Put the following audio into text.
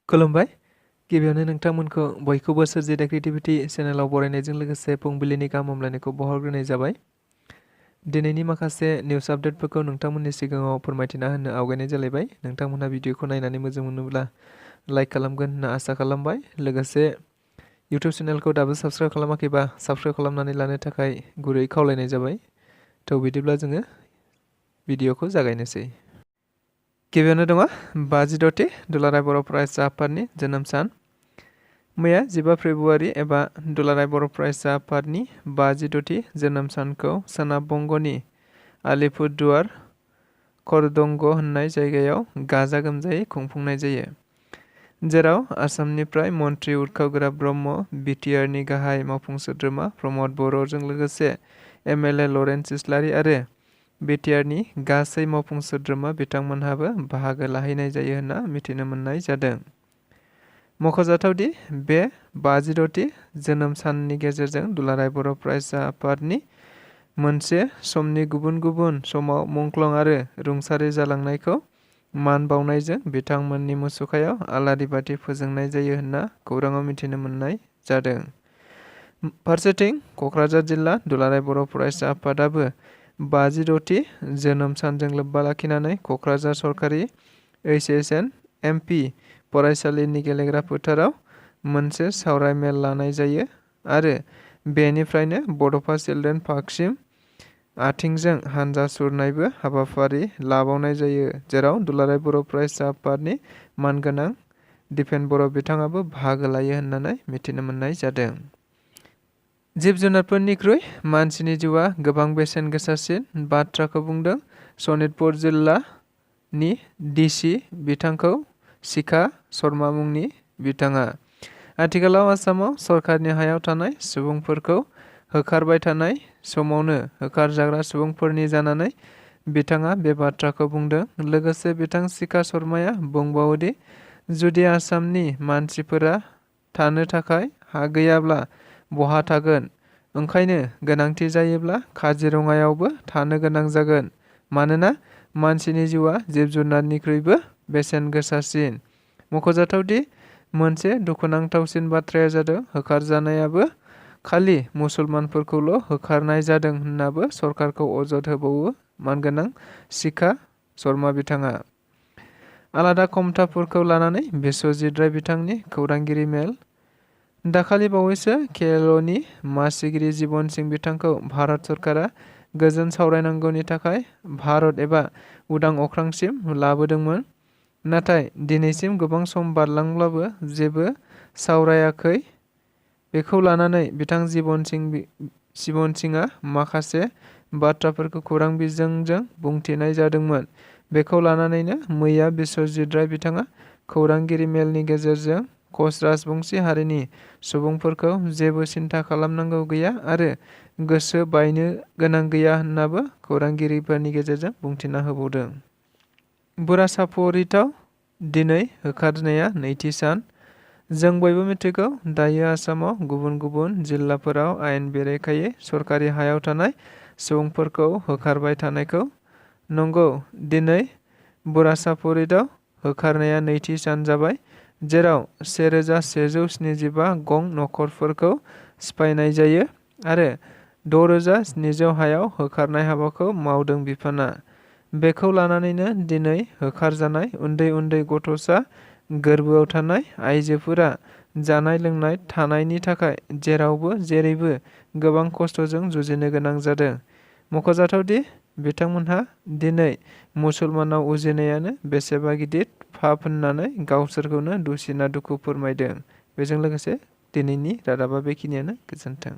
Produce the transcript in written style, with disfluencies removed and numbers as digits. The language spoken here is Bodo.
खुलुमबाय गिबियावनो नोंथांमोनखौ बयखौबो सोरजिदा क्रिएटिभिटी चेनेलाव बरायनायजों लोगोसे फुंबिलिनि गाहाम हामलायनायखौ बावहरग्रोनाय जाबाय। दिनैनि माखासे निउस आपडेटफोरखौ नोंथांमोननि सिगाङाव फोरमायथिना होनो आवगायनाय जालायबाय। नोंथांमोनहा भिडिअखौ नायनानै मोजां मोनोब्ला लाइक खालामगोन होनना आसा खालामबाय। लोगोसे इउटिउब चेनेलखौ दाबो साबस्क्राइब खालामाखैबा साबस्क्राइब खालामनानै लानो थाखाय गुरै खावलायनाय जाबाय। थ' बिदिब्ला जोङो भिडिअखौ जागायनोसै। गिबियावनो दङ 56थि दुलाराय बर' फरायसा आफादनि जोनोम सान। मैया 15 फेब्रुवारि एबा दुलाराय बर' फरायसा आफादनि 56थि जोनोम सानखौ सोनाब बंगनि आलिपुरदुवार करदंग होननाय जायगायाव गाजा गोमजायै खुंफुंनाय जायो, जेराव आसामनिफ्राय मन्त्रि उरखावगोरा ब्रह्म, बिटिआरनि गाहाय मावफुं सोद्रोमा प्रमद बर'जों लोगोसे एमएलए लरेन्स इस्लारि आरो बिटिआरनि गासै मावफुं सोद्रोमा बिथांमोनहाबो बाहागो लाहैनाय जायो होनना मिथिनो मोननाय जादों। मख'जाथावदि बे 56थि जोनोम साननि गेजेरजों दुलाराय बर' फरायसा आफादनि मोनसे समनि गुबुन गुबुन समाव मुंख्लं आरो रुंसारि जालांनायखौ मान बावनायजों बिथांमोननि मुसुखायाव आलारि बाथि फोजोंनाय जायो होनना खौराङाव मिथिनो मोननाय जादों। फारसेथिं क'क्राझार जिल्ला दुलाराय बर' फरायसा आफादाबो 56थि जोनोम सानजों लोब्बा लाखिनानै क'क्राझार सरकारि HSN MP फरायसालिनि गेलेग्रा फोथाराव मोनसे सावराय मेल लानाय जायो आरो बेनिफ्रायनो बड'फा चिल्ड्रेन पार्कसिम आथिंजों हानजा सुरनायबो हाबाफारि लाबावनाय जायो, जेराव दुलाराय बर' फरायसा आफादनि मानगोनां दिपेन बर' बिथाङाबो बाहागो लायो होननानै मिथिनो मोननाय जादों। जिब जुनारफोरनिख्रुइ मानसिनि जिउआ गोबां बेसेन गोसासिन बाथ्राखौ बुंदों सनितपुर जिल्लानि DC बिथांखौ शिखा शर्मा मुंनि बिथाङा। आथिखालाव आसामाव सरकारनि हायाव थानाय सुबुंफोरखौ होखारबाय थानाय समावनो होखारजाग्रा सुबुंफोरनि जानानै बिथाङा बे बाथ्राखौ बुंदों। लोगोसे बिथां शिखा शर्माया बुंबावोदि जुदि आसामनि मानसिफोरा थानो थाखाय हा गैयाब्ला बहा थागोन, ओंखायनो गोनांथि जायोब्ला काजिरङायावबो थानो गोनां जागोन, मानोना मानसिनि जिउआ जिब जुनारनिख्रुइबो बेसेन गोसासिन। मख'जाथावदि मोनसे दुखुनांथावसिन बाथ्राया जादों होखारजानायाबो खालि मुसलमानफोरखौल' होखारनाय जादों होननाबो सरकारखौ अजद होबावो मानगोनां शिखा शर्मा बिथाङा। आलादा खमथाफोरखौ लानानै बिस्वजित राय बिथांनि खौरांगिरि मेल। दाखालि बावैसो केएलअनि मासिगिरि जिबन सिंह बिथांखौ भारत सरकारा गोजोन सावरायनांगौनि थाखाय भारत एबा उदां अख्रांसिम लाबोदोंमोन, नाथाय दिनैसिम गोबां सम बारलांब्लाबो जेबो सावरायाखै। बेखौ लानानै बिथां जिबन सिंहआ माखासे बाथ्राफोरखौ खौरां बिजोंजों बुंथिनाय जादोंमोन। बेखौ लानानैनो मैया बिस्वजित राय बिथाङा खौरांगिरि मेलनि गेजेरजों कच राजबंशी हारिनि सुबुंफोरखौ जेबो सिन्था खालामनांगौ गैया आरो गोसो बायनो गोनां गैया होननाबो खौरांगिरिफोरनि गेजेरजों बुंथिना होबावदों। बुरासापरिताव दिनै होखारनाया नैथि सान। जों बयबो मिथिगौ दायो आसामाव गुबुन गुबुन जिल्लाफोराव आयेन बेरेखायै सरकारि हायाव थानाय सुबुंफोरखौ होखारबाय थानायखौ। नंगौ, दिनै बुरासापरिताव होखारनाया नैथि सान जाबाय, जेराव 1175 गं नखरफोरखौ सिफायनाय जायो आरो 6700 हायाव होखारनाय हाबाखौ मावदों बिफाना। बेखौ लानानैनो दिनै होखारजानाय उन्दै उन्दै गथ'सा, गोरबोआव थानाय आइजोफोरा जानाय लोंनाय थानायनि थाखाय जेरावबो जेरैबो गोबां खस्थ'जों जुजिनो गोनां जादों। मख'जाथावदि बिथांमोनहा दिनै मुसलमानाव उजिनायानो बेसेबा गिदिर पाप होननानै गावसोरखौनो दुसिना दुखु फोरमायदों। बेजों लोगोसे दिनैनि रादाबा बेखिनियानो। गोजोन्थों।